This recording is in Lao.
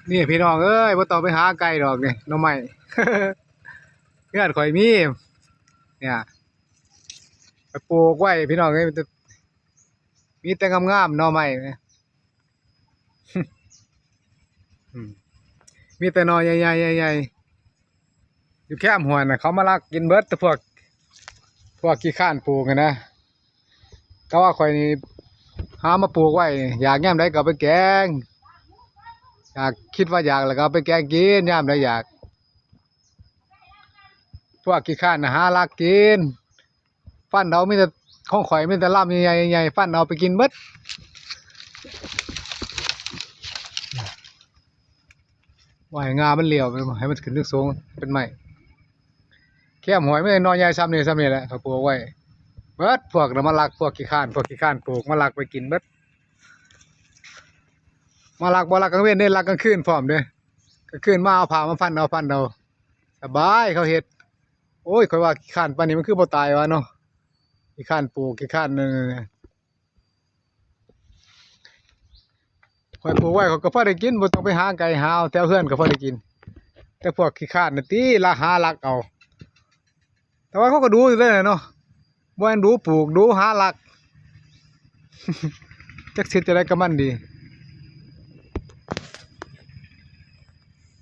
ນີ້ພີ່ນ້ອງເອີຍ ບໍ່ຕ້ອງໄປຫາໄກດອກນີ້ ໜໍ່ໄມ້ ເຮືອນຂ້ອຍມີ ເນີ້ຍ ໄປປູກໄວ້ພີ່ນ້ອງເອີຍ ມີແຕ່ ມີແຕ່ງາມໆ ໜໍ່ໄມ້ ອືມ ມີແຕ່ໜໍ່ໃຫຍ່ໆ ໃຫຍ່ໆ ຢູ່ແຄມຫ້ວຍນະ ເຂົາມາລັກກິນເບິດ ແຕ່ພວກ ພວກຂີ້ຄ້ານປູກຫັ້ນນະ ແຕ່ວ່າຂ້ອຍນີ້ຫາມາປູກໄວ້ ຢາກຍາມໃດກໍເອົາໄປແກງ ຢາກ ຄິດວ່າຢາກແລ້ວກໍເອົາໄປແກງກິນ ຍາມໃດຢາກ ພວກຂີ້ຄ້ານນະຫາລັກກິນ ຟັນເອົາ ມີແຕ່ຂອງຂ້ອຍມີແຕ່ລຳໃຫຍ່ໆ ໃຫຍ່ໆ ຟັນເອົາໄປກິນເບິດ ວ່າໃຫ້ງ່າມັນຫຼຽວ ໃຫ້ມັນຂຶ້ນສູງໆ ເປັນໄມ້ ແຄມຫ້ວຍມີໜໍ່ໃຫຍ່ຊ່ຳນີ້ ຊ່ຳນີ້ແຫຼະ ເຂົາປູກໄວ້ເບິດ ພວກນະມາລັກ ພວກຂີ້ຄ້ານ ພວກຂີ້ຄ້ານປູກ ມາລັກໄປກິນເບິດ ມາລັກບໍ່ລັກກາງເວັນເດ້ ລັກກາງຄືນພ້ອມເດ້ ກາງຄືນມາເອົາຜ້າມາພັນເອົາ ພັນເອົາ ສະບາຍເຂົາເຮັດ ໂອ້ຍ ຂ້ອຍວ່າຂີ້ຄ້ານປານນີ້ມັນຄືບໍ່ຕາຍວະເນາະ ຂີ້ຄ້ານປູກ ຂີ້ຄ້ານນັ້ນ ຂ້ອຍປູກໄວ້ ຂ້ອຍກໍພໍໄດ້ກິນ ບໍ່ຕ້ອງໄປຫາໄກ ຫາເອົາແຖວເຮືອນກໍພໍໄດ້ກິນ ແຕ່ພວກຂີ້ຄ້ານນະຕິ ລະຫາລັກເອົາ ແຕ່ວ່າເຂົາກໍດຸຢູ່ເດ້ເນາະ ບໍ່ແມ່ນດຸປູກ ດຸຫາລັກ ຈັກຊິເຮັດຈັ່ງໃດກັບມັນດີ.